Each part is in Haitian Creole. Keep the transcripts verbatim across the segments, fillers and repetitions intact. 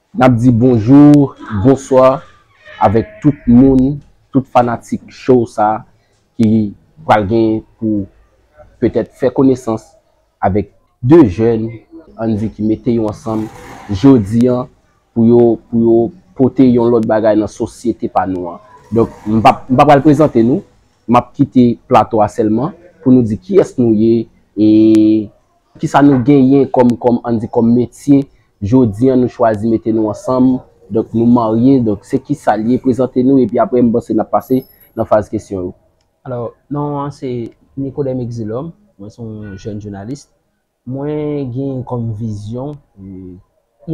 N ap di bonjou, bonswa avèk tout moun, tout fanatik show sa ki pral gen pou petèt fè konesans avèk de jèn, ann di ki mete yo ansanm jodi an pou yo, pou yo pote yon lòt bagay nan sosyete pa nou an. Donk, m p ap, m p ap pral prezante nou, m ap kite plato a sèlman pou nou di kiyès nou ye e kisa nou genyen kòm, kòm, ann di kòm metye. Jodi an, nou chwazi mete nou ansanm, donk nou marye, donk se kisa l ye, prezante nou, epi apre, m panse n ap pase nan faz kesyon yo. Alò, non an se Nicodème Exilhomme, mwen se yon jèn jounalis. Mwen gen kòm vizyon, e,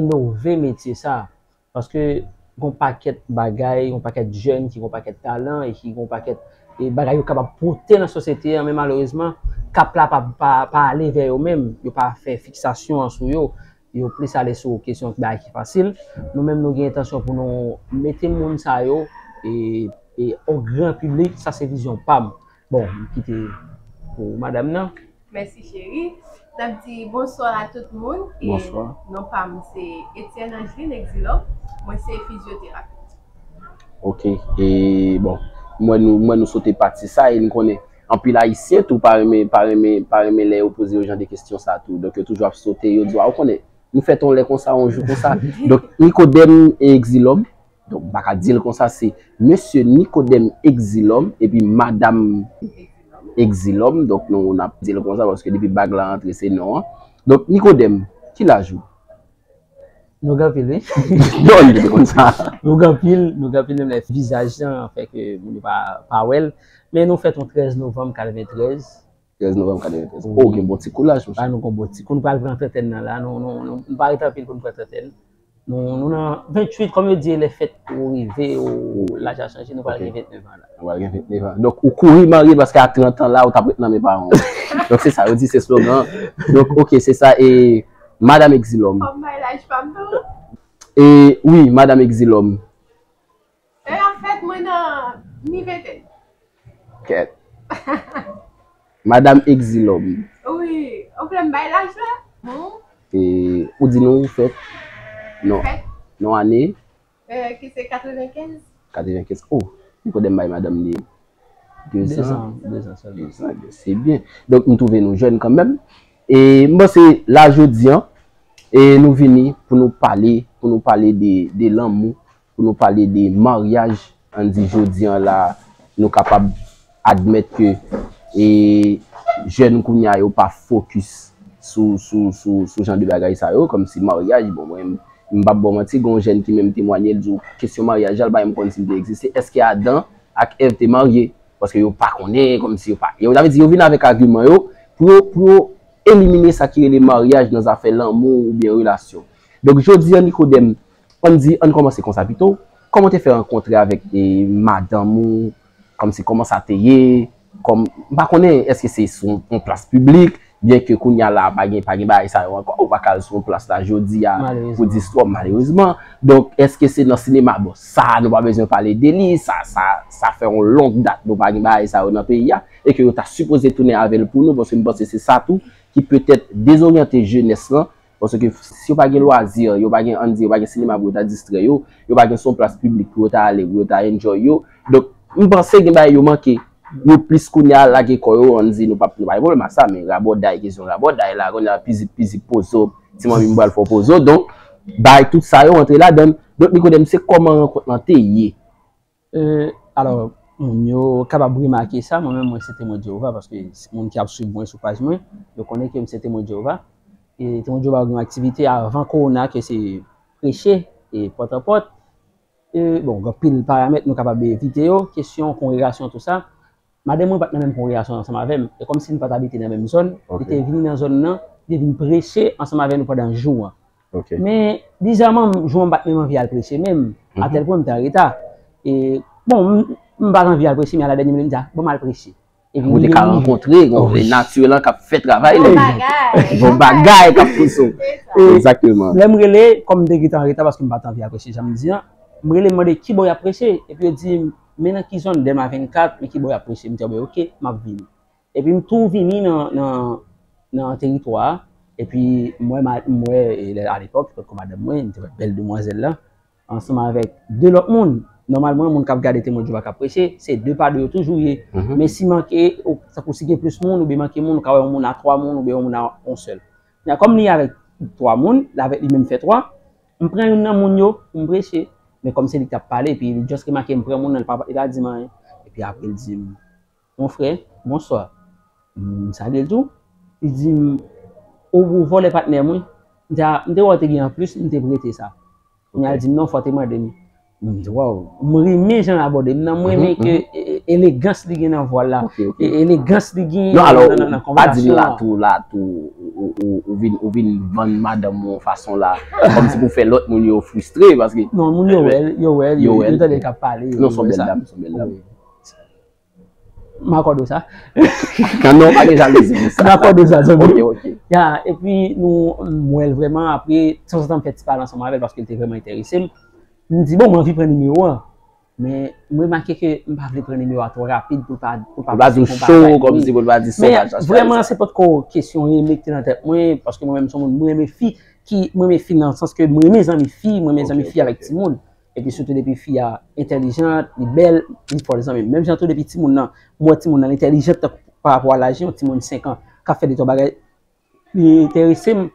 inove metye sa, paske gon pakèt bagay, gon pakèt jèn ki gon pakèt talan e ki gon pakèt, e, bagay yo kapab pote nan sosyete an, men malerezman, kap la pa, pa, pa ale vè yo menm, yo pa fè fiksasyon an sou yo, yo plis ale sou kesyon bagay ki fasil. Nou menm nou gen entansyon pou nou mete moun sa yo e, e o gran piblik, sa se vizyon pa m. Bon, m kite pou madanm nan. Mèsi cheri. N ap di bonswa a tout moun. E Bonswa. Non pa m se Etienne Angeline Exilhomme. Mwen se fizyoterapet. Ok. E bon, mwen nou, mwen nou sote pati sa e n konnen anpil Ayisyen tou pa renmen, pa renmen, pa renmen lè yo poze yo jan de kesyon sa tou. Donk yo toujou ap sote, yo di w, a, ou konnen, nou fèt yon lè konsa, yon jou konsa. Donk Nicodème Exilhomme, donk m pa ka di l konsa, se Mesye Nicodème Exilhomme epi Madanm Exilhomme. Donk nou n ap di l konsa paske depi bag la antre se non an. Donk Nicodème, ki laj ou? Nou gen anpil, wi. Non, li te konn sa. Nou gen anpil, nou gen anpil, menm lè vizaj lan fè ke moun yo pa, pa wè l. Men nou fèt yon trèz novanm katreventrèz. Trèz novanm katreventrèz. Wi. Oh, gen bon ti kou laj, monchè. Ba nou gon bon ti kou, nou pral pran trantèn nan la, nou, nou, nou, nou pa ret anpil pou nou pran trantèn. Nou, nou nan venntuit, kòm yo di, lè fèt ou rive, ou laj a chanje, nou pral gen ventnèf an la. Nou pral gen ventnèf an. Donk, ou kouri marye paske a trant an la, ou t ap ret nan men paran w. Donk, se sa, yo di se slogan. Donk, ok, se sa. E Madanm Exilhomme. Fò m bay laj pa m tou? E, wi, Madanm Exilhomme. E, anfèt, mwen nan mi ventèn. Kèt. Madanm Exilhomme. Wi, ou vle m bay laj la? Bon. E, ou di nou ou fèt? Non. Fèt? Non, ane? E, ki se katrevenkenz. Katrevenkenz. Oh, li konnen m bay madanm li de zan. De zan, de zan sèlman. De zan, se byen. Donk, m twouve nou jèn kanmenm. E m panse la jodi an, e nou vini pou nou pale, pou nou pale de, de lanmou, pou nou pale de maryaj. Ann di jodi an la, nou kapab admèt ke, e, jèn kounye a yo pa fokis sou, sou, sou, sou jan de bagay sa yo, kòmsi maryaj, bon, mwen, m p ap ba w manti, gen yon jèn ki menm temwanye, l di w, kesyon maryaj la, l pa menm konn si l te egziste. Èske Adan ak Èv te marye? Paske yo pa konnen, kòmsi yo pa, yo, sa vle di, yo vin avèk agiman yo pou yo, pou yo elimine sa ki rele maryaj nan zafè lanmou oubyen relasyon. Donk, jodi an, Nikodèm, ann di, ann kòmanse konsa pito, kòman w te fè rankontre avèk, e, madanm ou, kòmsi kòman sa te ye, kòm, m pa konnen èske se sou yon plas piblik, byenke kounye a la pa gen, pa gen bagay sa yo ankò, ou pa ka al sou yon plas la jodi a pou di istwa w, malerezman. Donk, èske se nan sinema? Bon, sa, nou pa bezwen pale de li, sa, sa, sa fè yon long dat nou pa gen bagay sa yo nan peyi a, e ke yo ta sipoze tounen avè l pou nou, paske m panse se sa tou ki petèt dezoryante jenès lan, paske si yo pa gen lwazi, yo pa gen, ann di, yo pa gen sinema pou yo ta distrè yo, yo pa gen se yon plas piblik pou yo ta ale, pou yo ta enjoy yo. Donk, m panse gen bagay yo manke. Yo plis kounye a lage kò yo, ann di, nou pa, nou pa gen pwoblèm ak sa, men rabòday, kesyon rabòday la, kounye a pizip, pizip, pozo, ti manmi m pral fè w pozo. Donk, bay tout sa yo rantre ladan l. Donk, Nikodèm, se kòman rankont lan te ye? E, alò, moun yo kapab remake sa, mwen menm, mwen se Temwen Jewova, paske moun ki ap swiv mwen sou paj mwen, yo konnen ke m se Temwen Jewova. E Temwen Jewova gen yon aktivite avan kowona ke se preche, e pòt an pòt. E, bon, gen anpil paramèt nou kapab evite yo, kesyon kongregasyon, tou sa. Madanm mwen pa t nan menm kongregasyon ansanm avè m. E kòmsi n pa t abite nan menm zòn, li te vini nan zòn nan, li te vin preche ansanm avè nou pandan jou an. Men, bizaman, jou an m pa t menm anvi al preche menm, atèl pwen m te an reta. E, bon, m, m pa t anvi al preche, men aladènye minit, m di, "A, bon, m al preche." Epi, ou te ka rankontre, nati lan k ap fè travay li. Bon bagay k ap pouse w. Egzakteman. Lè m rele, kòm m te gentan an reta, paske m pa t anvi al preche, jan m di an, m rele, m mande ki bò y ap preche. Epi yo di m, men nan ki zòn, Dèma vennkat, men ki bò y ap preche. M di, "Bon, ok, m ap vini." Epi m tou vini nan, nan, nan teritwa a. Epi m wè, ma- m wè, e, lè- alepòk, kot madanm mwen, m te wè bèl demwazèl la, ansanm avèk de lòt moun. Nòmalman, moun k ap gade Temwen Jewova k ap preche, se de pa de yo toujou ye. Men si manke, ou- tankou si gen plis moun, oubyen manke moun, ou ka wè yon moun a twa moun, oubyen yon moun a yon sèl. Men kòm li avèk twa moun, l avèk li menm fè twa, m pran youn nan moun yo pou m preche. Men kòm se li k t ap pale, epi li just remake m pran moun nan, li pa, li pa di m anyen. Epi apre, li di m, "Mon frè, bonswa." M salye l tou. Li di m, "Ou, ou vòlè patnè m, wi." M te, a- m te wè w te gen anplis, m te prete sa. Kounye a, li di m, "Non, fò w te mande m." M di, "Waw, m renmen jan l abòde m nan, m renmen ke e- e- elegans li gen nan vwa l la, e- elegans li gen nan nan- nan konvèsasyon an." Non, alò, ou pa di m la tou, la tou, ou, ou, ou vin, ou vin vann madanm ou yon fason la, kòmsi pou fè lòt moun yo fristre, paske... Non, moun yo wè l, yo wè l, yo tande l k ap pale, yo wè sa. Non, se yon bèl dam, se yon bèl dam. M akòde w sa. Kan non, pa gen jalouzi pou sa. M akòde w sa, zanmi. Ok, ok. Ya, epi nou, m wè l vrèman, apre, tanzantan m fè ti pale ansanm avè l paske l te vrèman enterese m. M di, "Bon, m anvi pran nimewo an." Men, m remake ke m pa vle pran nimewo a twò rapid pou l pa, pou l pa pase yon bagay. Pou l pa di w cho, kòmsi pou l pa di sonaj sa. Men, vrèman, se potko kesyon renmen ki te nan tèt mwen, paske mwen menm, se yon moun, mwen renmen fi, ki, mwen renmen fi nan sans ke mwen renmen zanmi fi, mwen renmen zanmi fi avèk timoun. Epi sitou depi fi a entèlijant, li bèl, li fò zanmi m. Menm jan tou depi timoun nan, m wè timoun nan li entèlijant tankou pa rapò a laj li, yon timoun senk an k ap fè de twa bagay, li enterese m.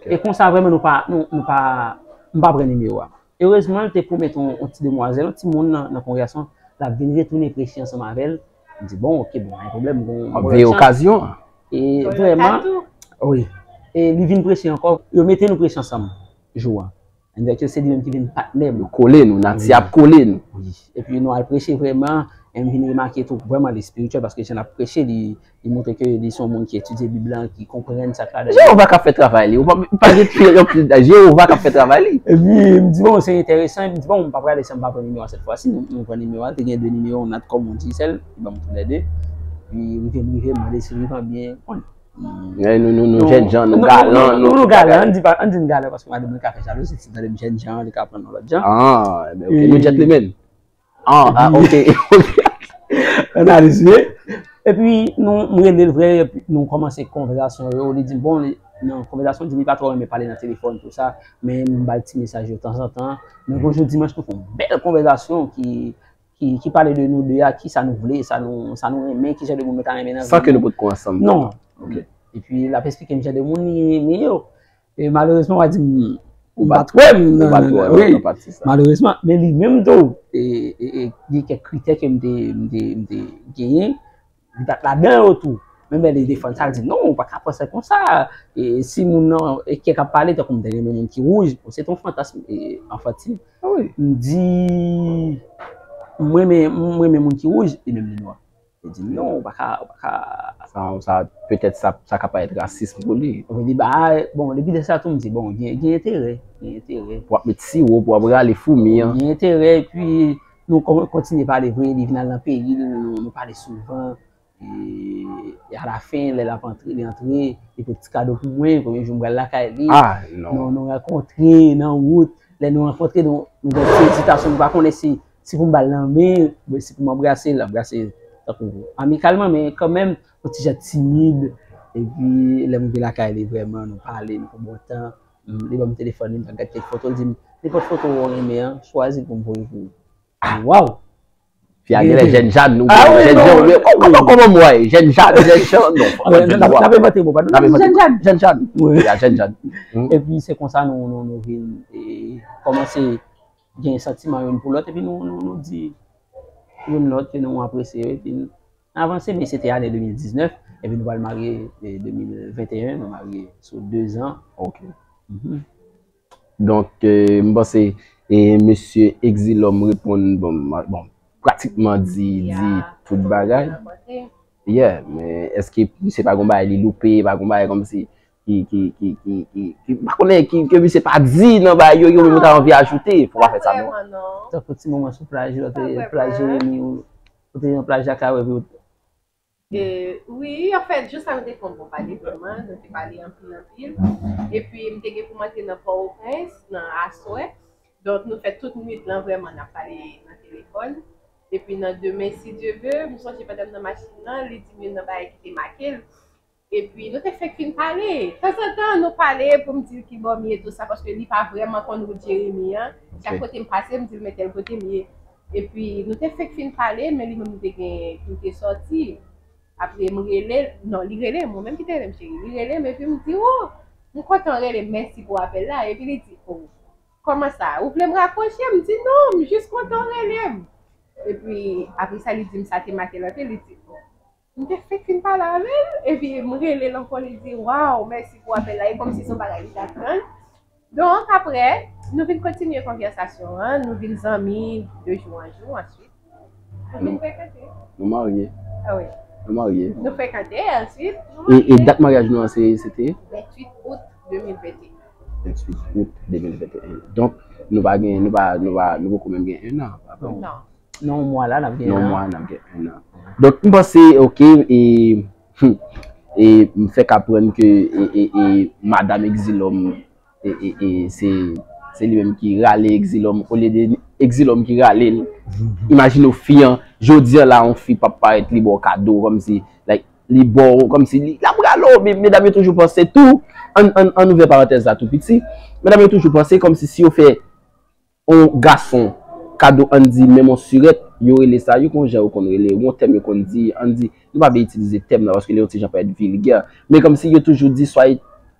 E konsa vrèman nou pa, nou, nou pa, m pa pran nimewo a. Erezman, l te pwomèt yon, yon ti demwazèl, yon timoun nan, nan kongregasyon, l ap vin retounen preche ansanm avè l. M di, "Bon, ok, bon, pa gen pwoblèm, bon, bon lòt chans." Veye okazyon an. E vrèman, wi. E li vin preche ankò, yo mete nou preche ansanm jou an. Anivèsè se li menm ki vin patnè m. Yo kole nou, nati ap kole nou. Wi. Epi nou al preche vrèman, e m vin remake tou vrèman li espirityèl paske jan l ap preche, li, li montre ke li se yon moun ki etidye Bib la, ki konprann sa k ladan. Jewova k ap fè travay li. Ou pa, ou pa gen pil anpil. Jewova k ap fè travay li. Epi m di, "Bon, se enteresan." M di, "Bon, m pa prale san m pa pran nimewo a sèt fwa si." Nou, nou pran nimewo a, te gen de nimewo, on a, kòm on di, sèl, li ban m tou lè de. Epi rive m rive, m mande si li vivan byen. Bon, nou, nou, nou jènjan, nou galan, nou, nou galan, ann di pa, ann di n galan, paske madanm mwen ka fè jalouzi, si tande m jènjan, li ka pran nou lòt jan. Ah, enben, ok, nou gentleman. Ah, ah, ok, ok. Analiz, wi. Epi, nou, m rele l vre, epi nou kòmanse konvèsasyon yo, li di m, bon, li, nan konvèsasyon, di li pa twò renmen pale nan telefòn, tou sa, men m ba l ti mesaj yo tanzantan. Men gon jou dimanch, nou fè yon bèl konvèsasyon ki, ki, ki pale de nou de a, ki sa nou vle, sa nou, sa nou renmen, ki jan de moun nou ta renmen nan vi nou. San ke nou potko ansanm. Non. Ok. Epi, l ap esplike m jan de moun li, li ye yo. E malerezman, w a di m, ou pa t wè m nan, nan, nan, wi. Malerezman, men li menm tou, e, e, e, gen kèk kritè ke m te, m te, m te genyen, li pa t ladan yo tou. Menm lè li defann sa, l di, "Non, ou pa ka panse konsa. E si moun nan, e kè k ap pale, tankou m te renmen moun ki wouj, bon, se te yon fantasm, e, anfantil." M di, "M renmen, m renmen moun ki wouj, li menm li nwa." Li di, "Non, ou pa ka, ou pa ka." Sa, sa, petèt sa, sa ka parèt rasis pou li. Wi, li ba, bon, depi lè sa tou, m di, "Bon, gen, gen enterè, gen enterè." Pou w ap met siwo, pou w ap rale foumi an. Gen enterè, epi nou kon- kontinye pale vre, li vin al nan peyi l, nou, nou pale souvan. E, e alafen, lè l ap antre, li antre, li pote ti kado pou mwen, premye jou m pral lakay li. Ah, non. Nou, nou rankontre nan wout, lè nou rankontre, nou, nou gen ti ezitasyon, nou pa konnen si, si pou m ba l nan men, oubyen si pou m anbrase l, anbrase l tankou amikalman, men kanmenm, yon ti jan timid. Epi, lè m rive lakay li, vrèman, nou pale, nou pran bon tan. M- li ban m telefòn li, m t ap gade kèk foto, li di m, "Nenpòt foto w renmen an, chwazi l pou m voye pou ou." Ah, waw! Fi a genlè jènjan, nou, jènjan, non, wi. Kòman, kòman, kòman m wè? Jènjan, jènjan, non. N ap, n ap envante mo, pa nou. N ap envante jènjan. Jènjan. Wi. Ya, jènjan. Epi se konsa nou, nou, nou vin, e, kòmanse gen santiman youn pou lòt, epi nou, nou, nou di youn lòt ke nou apresye yo, epi n avanse, men se te ane de mil diznèf, epi nou pral marye, e, de mil venteyen, nou marye sou de zan. Ok. Mhm. Donk, e, m panse, e, mesye Exilòm reponn, bon, ma- bon, pratikman di, di tout bagay. Yeah, men èske misye pa gon bagay li loupe, pa gon bagay kòmsi ki, ki, ki, ki, ki, ki, m pa konnen ki, ke misye pa di nan bagay yo, yo menm ou ta anvi ajoute, fò w pa fè sa, non. Tankou ti moman sou plaj, lòt plaj Jeremi, ou, ou te nan plaj la, ka wè, epi ou E, wi, anfèt, jou sa nou te fè yon bon pale vrèman, nou te pale anpil, anpil. Epi, m te gen pou m antre nan Pòtoprens, nan aswè. Donk, nou fè tout nwit lan vrèman n ap pale nan telefòn. Epi, nan demen, si Dye ve, m sonje pandan m nan machin nan, li di m youn nan bagay ki te make l. Epi nou te fèk fin pale. Tanzantan, nou pale pou m di l kibò m ye, tou sa, paske li pa vrèman konn wout Jeremi an. Chak kote m pase, m di l men tèl kote m ye. Epi nou te fèk fin pale, men li menm li te gen, li te sòti. Apre m rele l, non, li rele m, ou menm ki te rele m cheri. Li rele m, epi m di, o, m kontan w rele m, mèsi pou apèl la. Epi li di, o, kòman sa? Ou vle m rakwoche? M di, non, m jis kontan w rele m. Epi apre sa, li di m sa te make l anpil, li di, o, m te fèk fin pale avè l, epi m rele l ankò, li di, waw, mèsi pou apèl la, e kòmsi se yon bagay li t ap tann. Donk, apre, nou vin kontinye konvèsasyon an, nou vin zanmi de jou an jou, answit. Nou vin frekante. Nou marye. Ah wi. Nou marye. Nou frekante, answit, nou marye. E, e dat maryaj nou an, se, se te? Venntuit out de mil venteyen. Venntuit out de mil venteyen. Donk, nou pa gen, nou pa, nou pa, nou poko menm gen en an, pa vre? Non. Nan yon mwa la, n ap gen en an. Nan yon mwa, n ap gen en an. Donk, m panse, oke, e, hmm, e m fèk aprann ke, e, e, e, madanm Egzilòm, e, e, e, se, se li menm ki rale Egzilòm, olye de Egzilòm ki rale l. Imajine w fi an, jodi an la, yon fi p ap parèt li ba w kado, kòmsi, like, li ba w, kòmsi li, l ap rale w, men medam yo toujou panse tou, ann, ann, ann ouvè parantèz la tou piti, medam yo toujou panse kòmsi si yo fè yon gason kado, ann di, menm yon sirèt, yo rele sa, yo gon jan yo konn rele, gon tèm yo konn di, ann di, nou pa vle itilize tèm nan paske li yon ti jan parèt vilgè, men kòmsi yo toujou di, swa,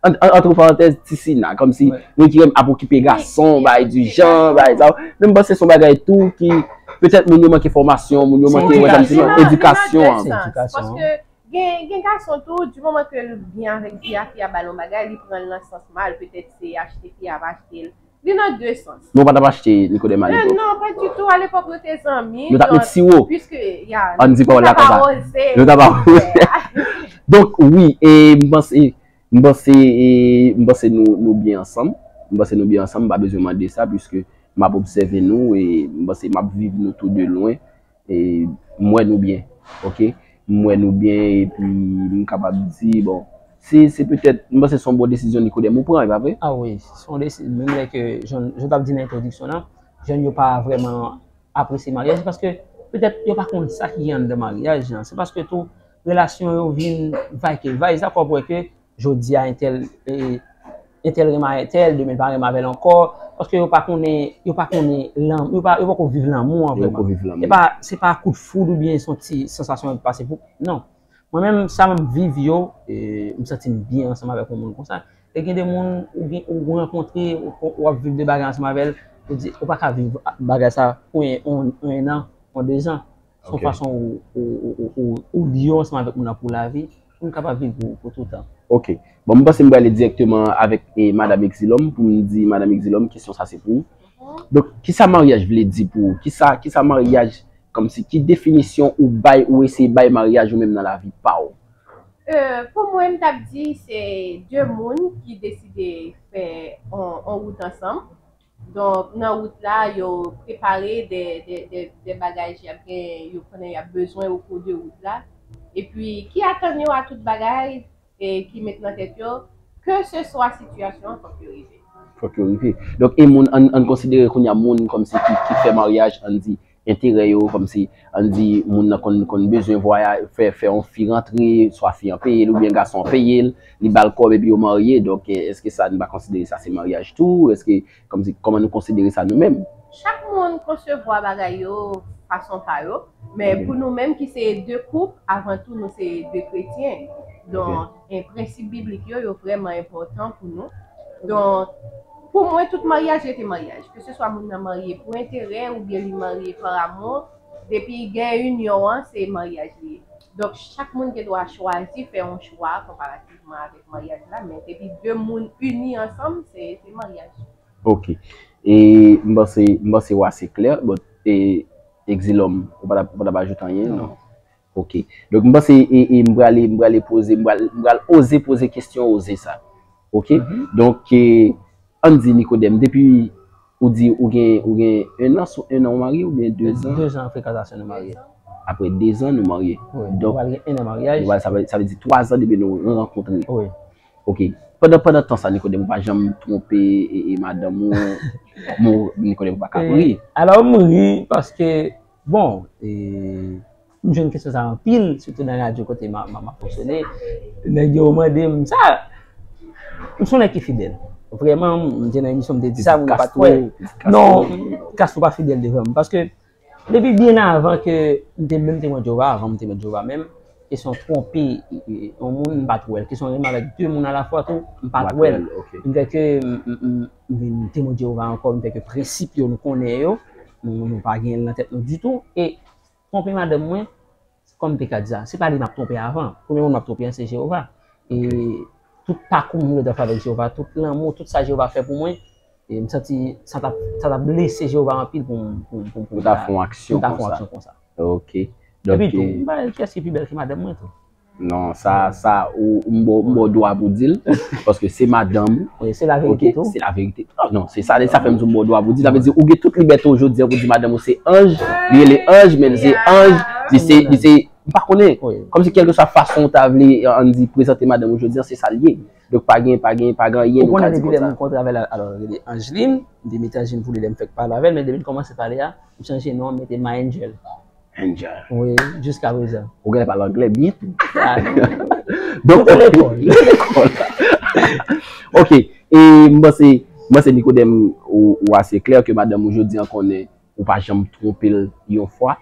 an, an, antre parantèz, ti sina, kòmsi moun ki renmen ap okipe gason, bagay di jan, bagay sa, men m panse se yon bagay tou ki, petèt moun yo manke fòmasyon, moun yo manke, wè sa m di, edikasyon an. Edikasyon an. Gen, gen gason tou, di moman ke l byen avèk fi a, fi a ba l yon bagay, li pran l nan sans mal, petèt se achte fi a, pa achte l. Li nan de sans. Nou pa t ap achte Nikodèm alepòk. Non, pa ditou. Alepòk, nou te zanmi. Nou t ap met siwo. Piske, ya, ann di pawòl la konsa. Nou t ap awoze. Donk, wi, e m panse, m panse, e, m panse nou, nou byen ansanm. M panse nou byen ansanm, m pa bezwen mande sa, piske m ap obsève nou, e m panse m ap viv nou tou de lwen. E m wè nou byen, oke? M wè nou byen, epi m kapab di, bon, se, se petèt, m panse se yon bon desizyon Nikodèm ou pran, e pa vre? Ah wi, se yon desizyon, menm lè ke, jan, jan w t ap di nan entwodiksyon an, jèn yo pa vrèman apresye maryaj, se paske petèt yo pa konn sa ki gen anndan maryaj lan. Se paske tou, relasyon yo vin vaykevay, sa fè w wè ke jodi a entèl, e, entèl renmen entèl, demen l pa renmen avè l ankò, paske yo pa konnen, yo pa konnen lanm-, yo pa, yo poko viv lanmou an vrèman. Yo poko viv lanmou. E pa, se pa kout foud oubyen se yon ti sansasyon ki pase pou, non. Mwen menm, sa m ap viv yo, e, m santi m byen ansanm avèk yon moun konsa. E gen de moun ou gen, ou rankontre, ou, ou ap viv de bagay ansanm avè l, ou di, ou pa ka viv bagay sa pou en, en, en an, pou de zan. Se yon fason ou, ou, ou, ou, ou, ou lye ansanm avèk moun nan pou lavi, pou nou kapab viv pou, pou toutan. Ok. Bon, m panse m prale dirèkteman avèk, e, Madanm Exilòm, pou m di Madanm Exilòm, kesyon sa se pou ou. Donk, kisa maryaj vle di pou ou? Kisa, kisa maryaj, kòmsi, ki definisyon ou bay, ou eseye bay maryaj ou menm nan lavi pa w? Euh, pou mwen, m t ap di se de moun ki deside fè on, on wout ansanm. Donk, nan wout la, yo prepare de, de, de, de bagay y ap gen, yo konnen y ap bezwen o kou de wout la. Epi, ki atann yo a tout bagay, e ki met nan tèt yo, ke se swa sitiyasyon an, fòk yo rive. Fòk yo rive. Donk, e moun, ann, ann konsidere kounye a moun kòmsi ki, ki fè maryaj, ann di, enterè yo, kòmsi, ann di, moun nan konn, konn bezwen vwaya-, fè, fè yon fi rantre, swa fi an peye l oubyen gason an peye l, li ba l kòb epi yo marye. Donk, e, èske sa, nou pa konsidere sa se maryaj tou? Èske, kòmsi, kòman nou konsidere sa nou menm? Chak moun konsevwa bagay yo fason pa yo, men pou nou menm ki se de koup, avan tou, nou se de kretyen. Donk, e, prensip biblik yo, yo vrèman enpòtan pou nou. Donk, pou mwen, tout maryaj rete maryaj. Keseswa moun nan marye pou enterè oubyen li marye pa amou, depi gen inyon an, se maryaj li ye. Donk, chak moun gen dwa chwazi fè yon chwa konparativman avèk maryaj la, men depi de moun ini ansanm, se, se maryaj. Ok. E m panse, m panse w ase klè, but, e, Exilòm, ou pa t ap, ou pa t ap ajoute anyen, non? Non. Ok. Donk, m panse, e, e, m prale, m prale poze, m pral, m pral oze poze kesyon oze sa. Ok? Mhm. Donk, e, ann di, Nikodèm, depi ou di ou gen, ou gen en an, sou en an ou marye oubyen de zan? De zan frekantasyon nou marye. Apre de zan nou marye. Wi, donk, nou pral gen en an maryaj. Nou pral, sa vle, sa vle di twa zan depi nou rankontre. Wi. Ok. Pandan, pandan tan sa, Nikodèm, ou pa janm twonpe, e, e, madanm ou, bon, Nikodèm, ou pa ka ri. E, alò, m ri paske, bon, e, M jwenn kesyon sa anpil, sitou nan radyo kote m ap fonksyone. Nèg yo mande m sa. M se yon nèg ki fidèl. Vrèman, m te nan emisyon, m te di sa, moun yo pa t wè. Non, Castro pa fidèl devan m. Paske depi byen avan ke m te menm temwen Jewova, avan m temwen Jewova menm, kesyon twonpe yon moun, m pa t wè l. Kesyon renmen avèk de moun alafwa tou, m pa t wè l. M fè ke m vin temwen Jewova ankò, m fè ke prensip yo, nou konnen yo, nou pa gen l nan tèt nou ditou. E twonpe madanm mwen, kòm m te ka di sa, se pa li m ap twonpe avan. Premye moun m ap twonpe an se Jewova. E tout pakou m ret avèk Jewova, tout lanmou, tout sa Jewova fè pou mwen, e m santi sa t ap, sa t ap blese Jewova anpil pou m, pou m, pou m, pou m ta fè yon aksyon konsa. Ok. Epi tou, m pa wè kiyès ki pi bèl ke madanm mwen tou. Non, sa, sa, ou, m ba w, m ba w dwa pou di l, paske se madanm ou. Wi, se laverite tou. Se laverite. Non, non, se sa, sa fè m di w m ba w dwa pou di l. Sa vle di, ou gen tout libète w jodi a pou di madanm ou se anj, li rele anj, men l se anj, li se, li se, m pa konnen. Kòmsi kèlkeswa fason w ta vle, ann di, prezante madanm ou jodi a, se sa l ye. Donk, pa gen, pa gen, pa gen anyen nou ka di konsa. Ou konnen depi lè m kontre avè l, alò, rele Angeline, m te mete Angeline pou li lè m fèk pale avè l, men depi l kòmanse pale a, m chanje non, m mete My Angel. Angel. Wi, jiska prezan. Ou genlè pale anglè byen tou. Donk, ok. Ok, e m panse, m panse Nicodème, ou, ou ase klè ke madanm ou jodi a konnen ou pa janm twonpe l yon fwa.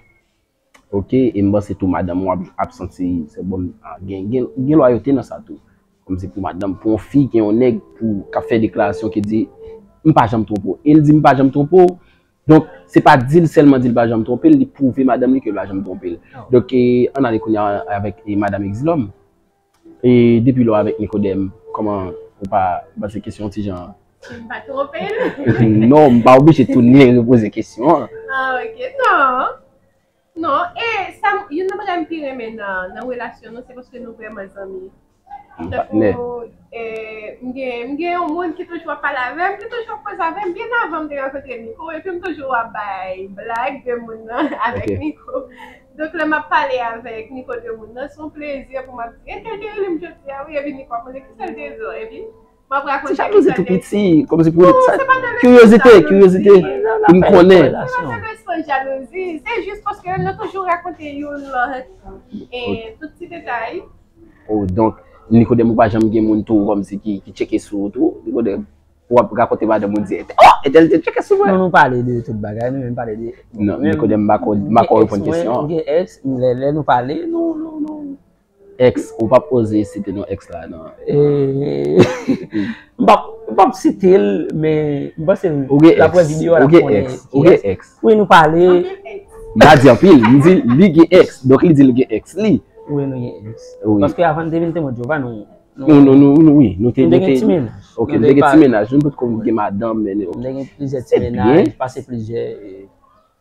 Ok, e m panse tou madanm ou ap, ap santi se bon, gen, gen, gen lwayote nan sa tou. Kòmsi pou madanm, pou yon fi gen yon nèg pou k ap fè deklarasyon ki di, m pa janm twonpe w. E l di, m pa janm twonpe w. Donk, se pa di l sèlman di l pa janm twonpe l, li pwouve madanm li ke l pa janm twonpe l. Donk, e, ann ale kounye a avèk, e, madanm Exilòm. E depi lè w avèk Nicodème, kòman ou pa, m panse kesyon yon ti jan. M pa twonpe l. Non, m pa oblije tounen repoze kesyon an. Ah, ok, non. Non, e sa, youn nan bagay m pi renmen nan, nan relasyon nou, se paske nou vrèman zanmi. Tankou, e, m gen, m gen yon moun ki toujou ap pale avè m, ki toujou ap koze avè m, byen avan m te rankontre Nico, epi m toujou ap bay blag de moun nan avèk Nico. Donk, lè m ap pale avèk Nico de moun nan, se yon plezi pou m ap di, entèl te rele m jodi a, wi, epi Nico ap mande kisa l te di w, epi m ap rakonte kisa l te di. Se jalouzi tou piti, kòmsi pou sa. Non, se pa nan le sans jalouzi. Kiryozite, kiryozite, pou m konnen. Se pa nan le sans jalouzi, se jis paske nou toujou rakonte youn lòt, e, tout ti detay. Oh, donk, Nicodème, ou pa janm gen moun tou, kòmsi ki, ki tcheke sou ou tou, Nicodème? Ou ap rakonte madanm ou di, oh, entèl te tcheke sou mwen. Non, nou pale de tout bagay, nou menm pale de. Non, Nicodème, m pa ko, m pa ko reponn kesyon an. Mwen, m gen ex, lè, lè nou pale, nou, nou, nou. Ex, ou p ap oze site non ex la, non. E, m p ap, m p ap site l, men m panse l ap wè videyo a, l ap konnen kiyès. Ou gen ex? Wi, nou pale. M pa di anpil, m di li gen ex. Donk, li di li gen ex li. Wi, nou gen ex. Wi. Paske avan n te vin temwen Jewova, nou, nou, nou, nou, nou, wi, nou te, nou te gen ti mennaj. Ok, nou te gen ti mennaj. Nou potko gen madanm, men. Nou te gen plizyè ti mennaj, pase plizyè, e,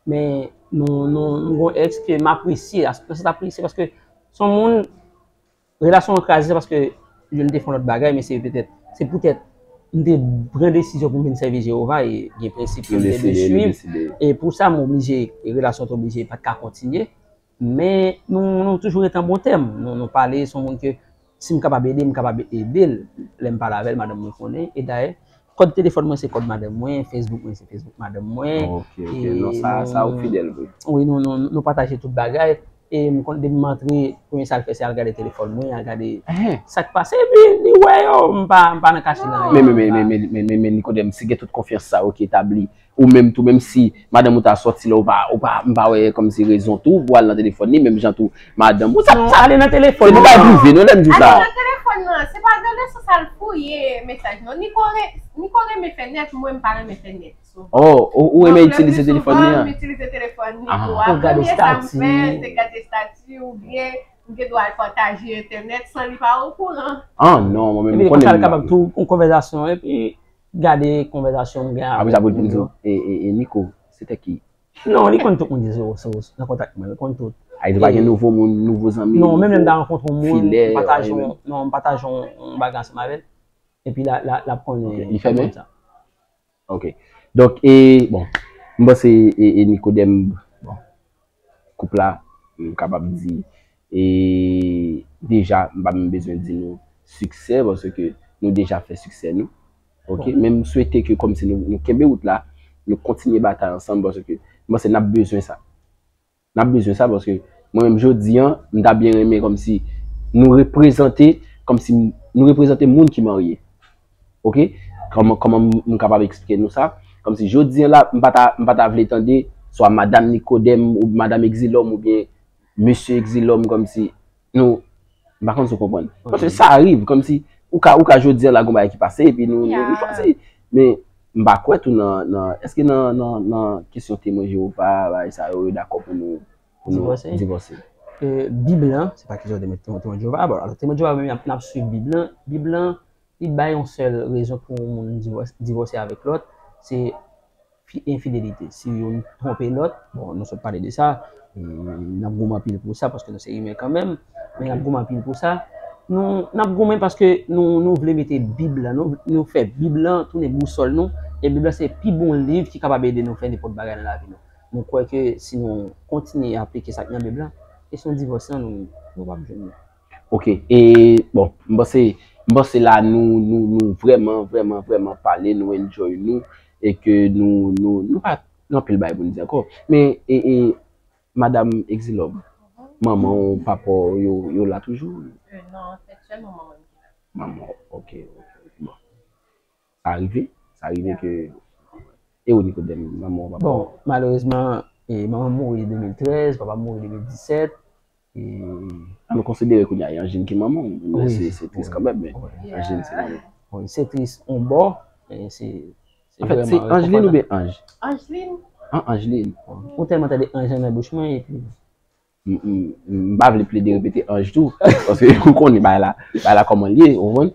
men nou, nou, nou gon ex ke m apresye, nan sans apresye, paske se yon moun, relasyon an kraze, se paske youn te fè yon lòt bagay, men se petèt, se poutèt m te pran desizyon pou m vin sèvi Jewova e gen prensip ke m te dwe swiv. E pou sa, m oblije, e relasyon an te oblije pa t ka kontinye. Men nou, nou toujou rete an bon tèm. Nou, nou pale, se yon moun ke si m kapab ede, m kapab ede l. Lè m pale avè l, madanm mwen konnen. E dayè, kòd telefòn mwen se kòd madanm mwen, Facebook mwen se Facebook madanm mwen. Ok, ok. Non, sa, sa ou fidèl vre. Wi, nou, nou, nou pataje tout bagay. E m konn depi m antre, premye sa l fè se al gade telefòn mwen, al gade sa k pase, epi li wè yo, m pa, m pa nan kache nan anyen. Men, men, men, men, men, men, men, men, Nicodème, si gen tout konfyans sa yo ki etabli, ou menm tou, menm si madanm ou ta sòti la, ou pa, ou pa, m pa wè kòmsi rezon tou pou al nan telefòn li, menm jan tou, madanm ou, sa, sa ale nan telefòn, se bagay prive, non, lè m di w sa. Ale nan telefòn nan, se pa nan sans al fouye mesaj, non. Nico re-, Nico renmen fè nèt, mwen m pa renmen fè nèt. Oh, ou, ou renmen itilize telefòn li an? Mwen pli souvan, m itilize telefòn li pou aprann, sa m fè, se gade estati oubyen m gen dwa al pataje entènèt san li pa okouran. Ah, non, mwen menm, m konnen m kapab tou yon konvèsasyon, epi gade konvèsasyon m gen avè l. Apre sa, pou l vin di w, e, e, e Nico, se te ki? Non, li konn tout moun ki sou, sou, nan kontak mwen, li konn tout. A, li pa gen nouvo moun, nouvo zanmi, nouvo filè, non, menm lè m ta rankontre yon moun, m pataje yon, non, m pataje yon, yon bagay ansanm avè l, epi la, la, l ap konnen. Ok, li fèmen? Ok. Donk, e, bon, m panse, e, e Nicodème, bon, koup la, m kapab di, e, deja, m pa menm bezwen di nou siksè, paske nou deja fè siksè nou. Ok? Men m swete ke kòmsi nou, nou kenbe wout la, nou kontinye batay ansanm, paske m panse n ap bezwen sa. N ap bezwen sa paske Mwen menm jodi an, m ta byen renmen kòmsi nou reprezante, kòmsi nou reprezante moun ki marye. Oke? Kòman, kòman m, m kapab eksplike nou sa? Kòmsi jodi an la, m pa ta, m pa ta vle tande swa madanm Nikodèm ou madanm Egzilòm oubyen mesye Egzilòm kòmsi nou, m pa konn si w konprann. Paske sa rive, kòmsi ou ka, ou ka jodi an la gon bagay ki pase epi nou, nou, nou chwazi. Men m pa kwè tou nan, nan, èske nan, nan, nan kesyon temwen Jewova, bagay sa yo, yo dakò pou nou, pou nou divòse. Bib lan, se pa kesyon temwen Jewova, bon, alò temwen Jewova menm n ap swiv Bib lan, Bib lan, li bay yon sèl rezon pou yon moun divòse avèk lòt, se enfidelite. Si youn twonpe lòt, bon, nou sot pale de sa, n ap goumen anpil pou sa, paske nou se imen kanmenm, men n ap goumen anpil pou sa. Nou, n ap goumen paske nou, nou vle mete Bib la, nou, nou fè Bib lan tounen bousòl nou, e Bib la se pi bon liv ki kapab ede nou fè nenpòt bagay nan lavi nou. Nou kwè ke si nou kontinye aplike sa k nan Bib la, kesyon divòs lan, nou, nou p ap jwenn li. Ok, e bon, m panse, m panse la nou, nou, nou vrèman, vrèman, vrèman pale, nou enjoy nou, e ke nou, nou, nou pa gen anpil bagay pou n di ankò. Men, e, e, Madam Exilòm, manman w, papa w, yo, yo la toujou? Euh, non, se sèl manman mwen ki la. Manman w, ok, ok, bon. Sa rive, sa rive ke, e ou Nikodèm, manman w, papa w? Bon, malerezman, e, manman m mouri de mil trèz, papa m mouri de mil disèt. An nou konsidere kounye a e Angeline ki manman w, men se, se tris kanmenm, men Angeline se manman w. Wi, se tris yon bò, men se, se vrèman rekonfòtan. An fèt, se Angeline oubyen Ange? Angeline. An Angeline. Ou tèlman tande Ange nan bouch mwen, epi. M pa vle plede repete Ange tou, paske ou konnen bagay la, bagay la kòman l ye, ou konprann?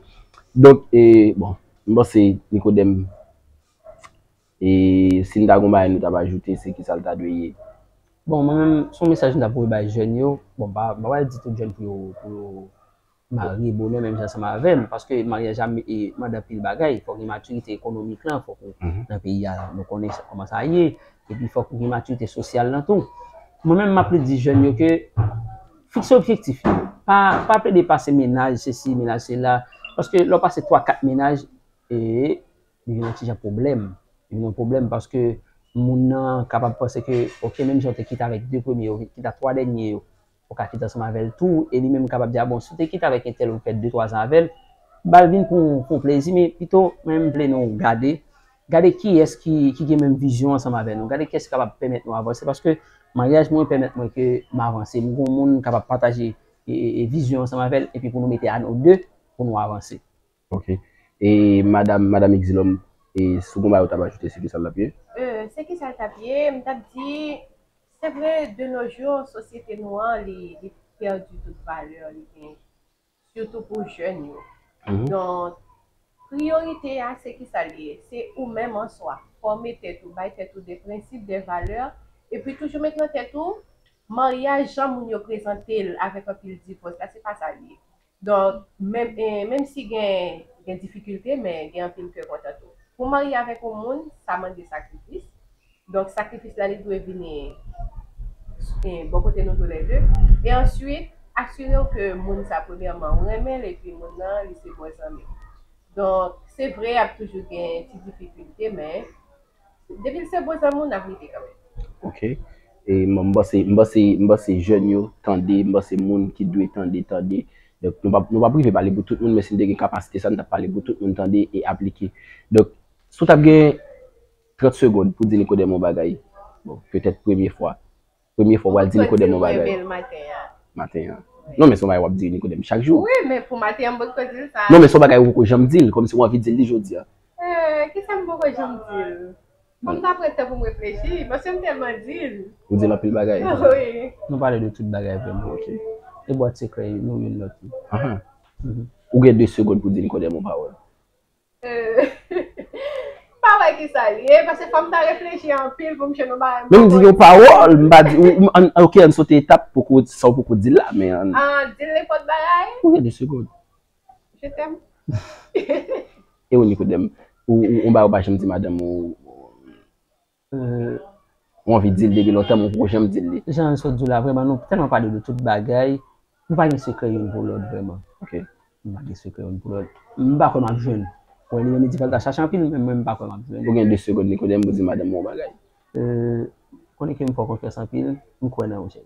Donk, e, bon, m panse Nikodèm, e, si n ta gon bagay nou t ap ajoute, se kisa l ta dwe ye? Bon, mwen menm, se yon mesaj m ta voye bay jèn yo. Bon, m pa, m pa pral di tout jèn pou yo, pou yo marye bonè menm jan ansanm avè m, paske maryaj la mande anpil bagay. Fòk gen matirite ekonomik lan, fòk ou nan peyi a, nou konnen sa, kòman sa ye. Epi fòk ou gen matirite sosyal lan tou. Mwen menm, m ap di jèn yo ke fikse objektif yo. Pa, pa plede pase mennaj sesi, mennaj sela, paske lè w pase twa, kat mennaj, e, li vin yon ti jan pwoblèm. Li vin yon pwoblèm paske moun nan kapab panse ke, ok, menm jan w te kite avèk de premye yo, kit a twa dènye yo, ou ka kite ansanm avè l tou, e li menm kapab di, a bon, si w te kite avèk entèl ou fè de, twa zan avè l, ba l vin pou, pou plezi, men pito, mwen, m vle nou gade, gade kiyès ki, ki gen menm vizyon ansanm avè nou, gade kiyès ki kapab pèmèt nou avanse, paske maryaj mwen pèmèt mwen ke m avanse, m gen yon moun m kapab pataje e, e, e vizyon ansanm avè l, epi pou nou mete a nou de, pou nou avanse. Ok. E madam, madam Exilòm, e si w gon bagay ou t ap ajoute, se kisa l t ap ye? Euh, se kisa l t ap ye? M t ap di, se vre, de nos jours, sosyete nou an, li, li pèdi tout valè li gen, sitou pou jèn yo. Donk, priyorite a, se kisa l ye? Se ou menm an swa, fòme tèt ou, bay tèt ou de prensip, de valè, epi toujou met nan tèt ou, maryaj, jan moun yo prezante l avèk anpil divòs la, se pa sa l ye. Donk, menm, e, menm si gen, gen difikilte, men gen anpil kè kontan tou. Pou w marye avèk yon moun, sa mande sakrifis. Donk, sakrifis la, li dwe vini, e, bò kote nou toulède. E answit, asire w ke moun sa, premyèman, ou renmen l, epi moun nan, li se bon zanmi w. Donk, se vre, ap toujou gen ti difikilte, men depi l se bon zanmi w, n ap rive kanmenm. Ok. E m, m panse, m panse, m panse jèn yo tande, m panse moun ki dwe tande, tande. Donk, nou p ap, nou p ap rive pale pou tout moun, men si n te gen kapasite sa, n t ap pale pou tout moun tande e aplike. Donk, si w t ap gen trant segonn pou di Nikodèm yon bagay, bon, petèt premye fwa, premye fwa w pral di Nikodèm yon bagay. Maten an. Non, men se yon bagay w ap di Nikodèm chak jou. Wi, men pou maten an, m potko di l sa. Non, men se yon bagay ou poko janm di l, kòmsi w anvi di l li jodi a. Euh, kisa m poko janm di l? Fò m ta pran tan pou m reflechi, paske m tèlman di l. Ou di l anpil bagay. Wi. Nou pale de tout bagay vrèman. Ok. E bwat sekrè nou youn lòt tou. Ahan. Ou gen de segonn pou di Nikodèm yon pawòl. Euh, m pa wè kisa l ye, paske fò m ta reflechi anpil pou m jwenn yon bagay. Men m di yon pawòl, m pa di, ou, m, an, ok, ann sote etap, poko, sa w poko di l la, men ann. Ah, di l nenpòt bagay? Ou gen de segonn. Je t'aime. E ou, Nikodèm, ou, ou, ou, ou pa janm di madanm ou, ou anvi di l depi lontan, men ou poko janm di l li. Jan l sot di w la, vrèman, nou tèlman pale de tout bagay, nou pa gen sekrè youn pou lòt, vrèman. Ok. Nou pa gen sekrè youn pou lòt. M pa kwè m ap jwenn. Wè, li menm li di fò l ta chache anpil, men mwen, m pa kwè m ap jwenn. Ou gen de segonn, Nikodèm, pou di madanm ou yon bagay. Euh, konnen ke m fè w konfyans anpil, m kwè nan ou, cheri.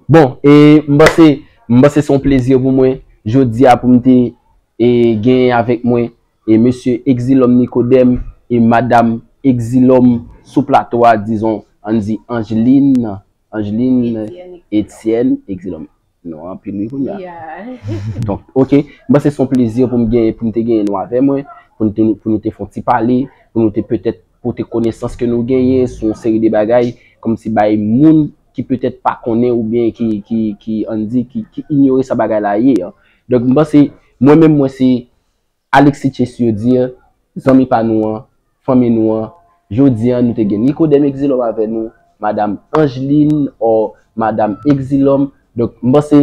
Bon, e m panse, m panse se yon plezi pou mwen jodi a pou m te e, genyen avèk mwen e mesye Exilòm Nikodèm e madanm Exilòm sou plato a, dizon, ann di Angeline, Angeline Etienne Exilòm. Non, anpil wi kounye a. Donk, ok, m panse se yon plezi pou m genyen, pou m te genyen nou avè mwen, pou nou te, pou nou te fè yon ti pale, pou nou te petèt pote konesans ke nou genyen sou yon seri de bagay, kòmsi bay moun ki petèt pa konnen oubyen ki, ki, ki, ann di, ki, ki inyore sa bagay la ye an. Donk, m panse, mwen menm, mwen se Alexis Chesur Dir, zanmi pa nou an, fanmi nou an, jodi an, nou te gen Nikodèm Exilòm avè nou, madanm Angeline, or madanm Exilòm. Donk, m panse,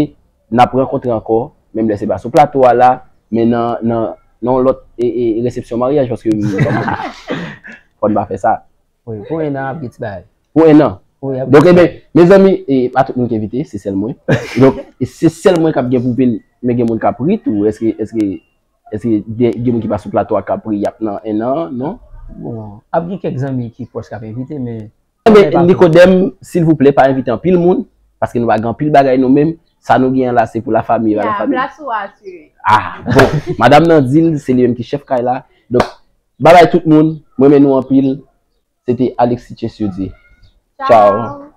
n ap rankontre ankò, menm lè se pa sou plato a la, men nan, nan, nan yon lòt e, e, resepsyon maryaj, paske m, fò n pa fè sa. Wi, pou en an ap gen ti bagay. Pou en an. Donk, eben, mezanmi, e pa tout moun ki envite, se sèl mwen. Donk, se sèl mwen k ap gen pou vin, men gen moun k ap ri tou. Èske, èske, èske gen moun ki pa sou plato a k ap ri, y ap nan en an, non? Bon, ap gen kèk zanmi ki pwòch k ap envite, men Men Nikodèm, silvouplè, pa envite anpil moun, paske nou pa gen anpil bagay nou menm. Sa nou gen la, se pou lafanmi, pa lafanmi. Plas ou asire. Ah, bon, madanm nan di l, se li menm ki chèf kay la. Donk, babay tout moun, mwen renmen nou anpil. Se te Alexis Chesur Dir. Tchao.